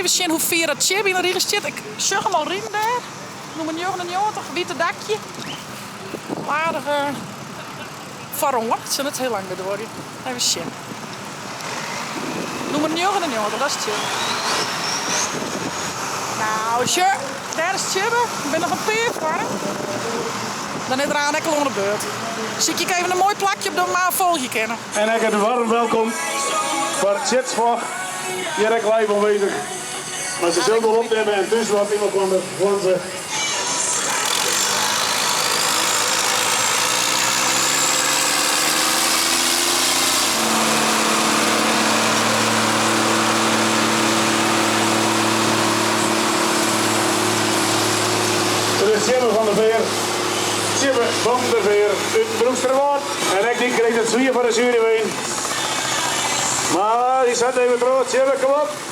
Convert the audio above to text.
Even sjen hoe fier dat Tsjibbe yn de rige stiet. Ik sjoch him al riden dêr. Nûmer 99, wite dakje. Aardich foaroan. It sil net hiel lang mear duorje. Even sjen. Nûmer 99, dat is Tsjibbe. Nou, sjoch, dêr is Tsjibbe. Der binne noch in pear foar him. Dan is er ek al oan de beurt. Sykje ik even in moai plakje op dat we him folgje kinne. En ek in waarm welkom foar Tsjits Vog, hjir ek live oanwêzich. Mar se sil wol opnimme en thús wat yn elkoar flanze. It is Tjibbe van der Veer. Tjibbe van der Veer út Broeksterwâld. En ek dy krijt it swier foar de sjuery. Maar dy set even troch. Tjibbe, kom op.